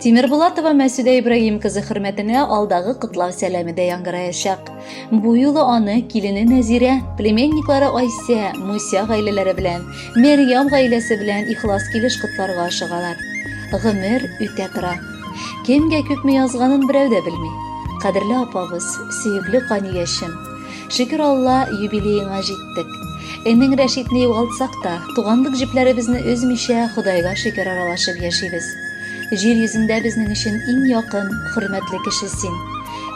Тимербулатова Мәсүдә Ибраһим кызы хөрмәтенә алдагы котлау сәламе дә яңгыраячак. Бу юлы аны килене Нәзирә, племенниклары Айсә, Муся гаиләләре белән, Мәрьям гаиләсе белән ихлас килеш котларга ашыгалар. Гомер үтә тора. Кемгә күпме язганын берәү дә белми. Кадерле апабыз, сөекле каниячем, шөкер Алла, юбилееңа җиттек. Энең Рәшитне югалтсак та, туганлык җепләребезне өзмичә, Ходайга шөкер аралашып яшибез. Җир йөзендә безнең өчен иң якын, хөрмәтле кеше син.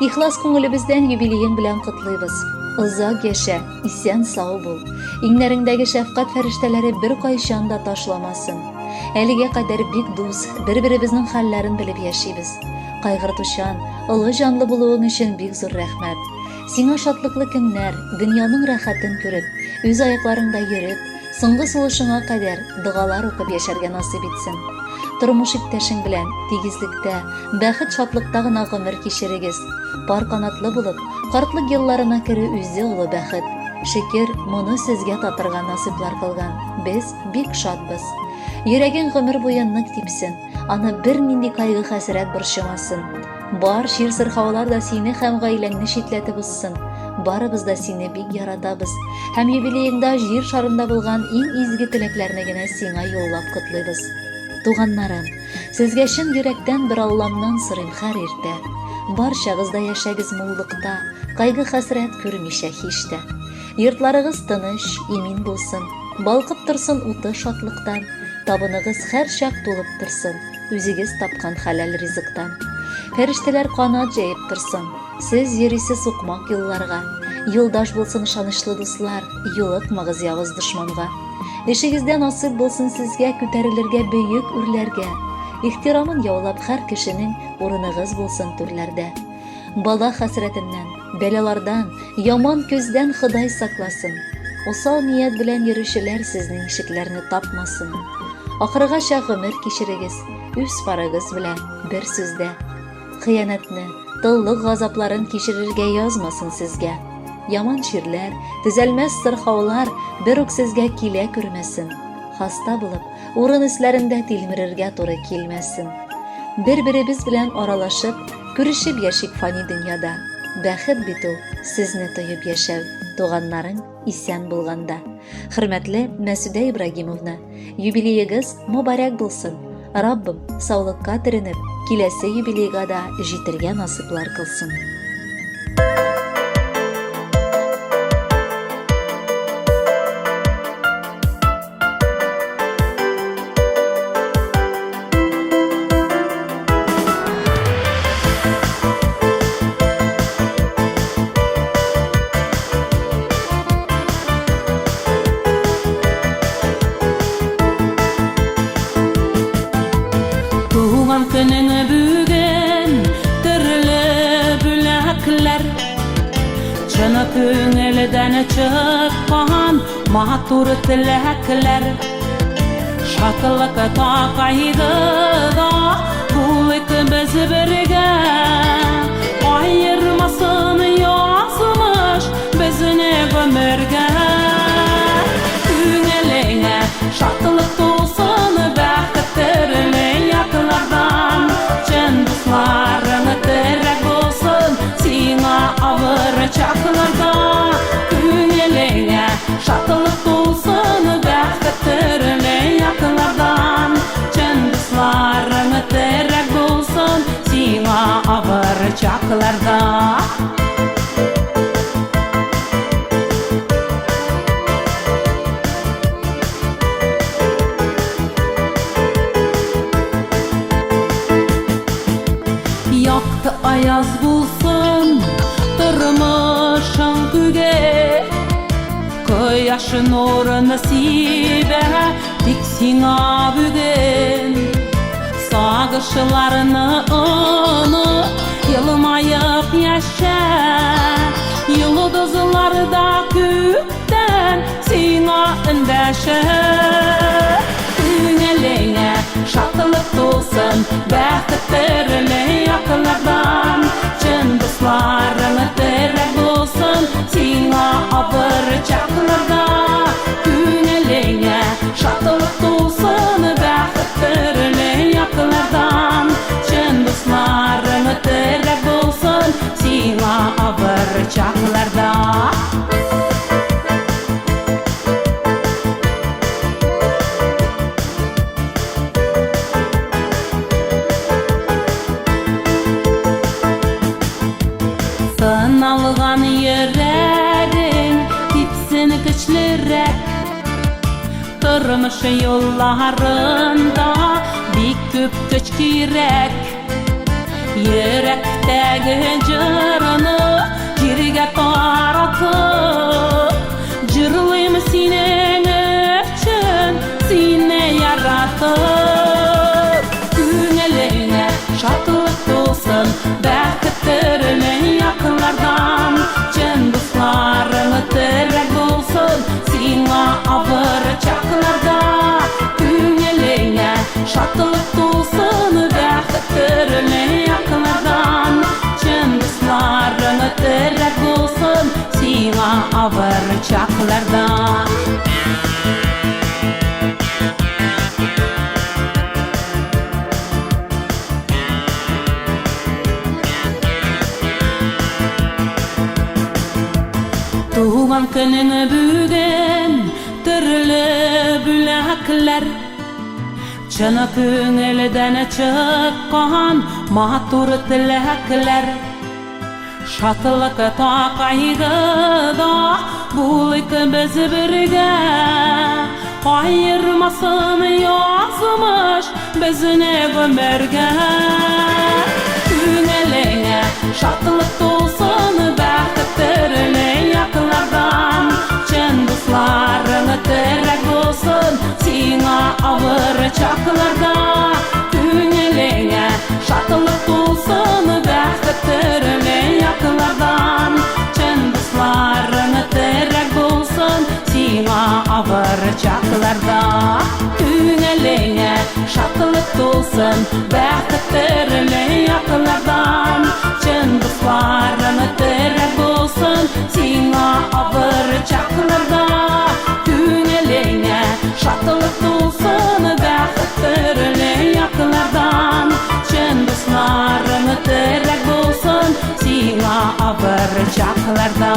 Ихлас күңелебездән юбилеең белән котлыйбыз. Озак яшә, исән-сау бул. Иңнәреңдәге шәфкать фәрештәләре беркайчан да ташламасын. Әлегә кадәр бик дус, бер-беребезнең хәлләрен белеп яшибез. Кайгыртучан, олы җанлы булуың өчен бик зур рәхмәт. Сиңа шатлыклы көннәр, дөньяның рәхәтен күреп, үз аякларыңда йөреп, соңгы сулышыңа кадәр догалар укып яшәргә насыйп итсен. Тормыш иптәшең белән тигезлектә, бәхет-шатлыкта гына гомер кичерегез. Пар канатлы булып, картлык елларына керү үзе олы бәхет. Шөкер, моны сезгә татырга насыйплар кылган. Без бик шатбыз. Йөрәгең гомер буе нык типсен, аны бернинди кайгы-хәсрәт борчымасын. Бар чир-сырхаулар да сине һәм гаиләңне читләтеп узсын. Барыбыз да сине бик яратабыз һәм юбилееңда җир шарында булган иң изге теләкләрне генә сиңа юллап котлыйбыз. Туганнарым, сезгә чын йөрәктән бер Алламнан сорыйм һәр иртә. Барчагыз да яшәгез муллыкта, кайгы-хәсрәт күрмичә һич тә. Йортларыгыз тыныч, имин булсын, балкып торсын уты шатлыктан, табыныгыз һәрчак тулып торсын. Үзегез тапкан хәләл ризыктан. Фәрештәләр канат җәеп торсын. Сез йөрисе сукмак юлларга. Юлдаш булсын ышанычлы дуслар, юлыкмагыз явыз дошманга. Эшегездә насыйп булсын сезгә күтәрелергә бөек үрләргә. Ихтирамын яулап һәр кешенең урыныгыз булсын түрләрдә. Бала хәсрәтеннән, бәлалардан, яман күздән Ходай сакласын. Усал ният белән йөрүчеләр сезнең ишекләрне тапмасын. Ахыргача гомер кичерегез, үз парыгыз белән бер сүздә. Хыянәтне, толлык газапларын кичерергә язмасын сезгә. Яман чирләр, төзәлмәс сырхаулар бер үк сезгә килә күрмәсен. Хаста булып, урын өсләрендә тилмерергә туры килмәсен. Бер-беребез белән аралашып, Күрешеп яшик фани дөньяда. Бәхет бит ул, сезне тоеп яшәү, туганнарың исән булганда. Хөрмәтле Мәсүдә Ибрагимовна, юбилеегыз мобарәк булсын. Раббым, саулыкка төренеп, киләсе юбилейга да җитергә насыйплар кылсын. Туган көнең бүген төрле бүләкләр Чын күңелдән чыккан Матур теләкләр Шатлык та кайгыда Булыйк без бергә Аермасын язмыш Безне гомергә Күңелеңә шатлык тулсын Бәхет төрле яклардан Чын дусларың терәк булсын Сиңа авыр чакларда Күңелеңә шатлык тулсын Бәхет төрле яклардан Чын дусларың терәк булсын Сиңа авыр чакларда. Якты аяз булсын тормышың күге Кояш нурын сибә тик сиңа бүген Сагышларны оныт, елмаеп яшә Йолдызлар да күктән сиңа эндәшә Күңелеңә шатлык тулсын, бәхет төрле яклардан. Чын дусларың терәк булсын, сиңа авыр чакларда. Күңелеңә шатлык тулсын, бәхет төрле яклардан. Чын Тормыш юлларында бик күп көч кирәк. Йөрәктәге җырны җиргә таратып, җырлыйм синең өчен, сине яратып. Күңелеңә шатлык тулсын, бәхет төрле яклардан, чын дусларың терәк булсын, сиңа авыр чакларда. Күңелеңә шатлык тулсын, бәхет төрле яклардан, чын дусларың терәк булсын, сиңа авыр чакларда. Туган көнең бүген, төрле бүләкләр, чын күңелдән чыккан матур теләкләр. Шатлыкта, кайгыда булыйк без бергә, аермасын язмыш безне гомергә. Күңелеңә шатлык тулсын, бәхет төрле яклардан, чын дусларың терәк булсын, сиңа авыр чакларда. Күңелеңә шатлык тулсын, бәхет төрле яклардан, чын дусларың терәк булсын, сиңа авыр чакларда. Күңелеңә шатлык тулсын, бәхет төрле яклардан, чын дусларың терәк булсын, сиңа авыр чакларда. Күңелеңә шатлык тулсын, бәхет төрле яклардан, чын дусларың терәк булсын, сиңа авыр чакларда.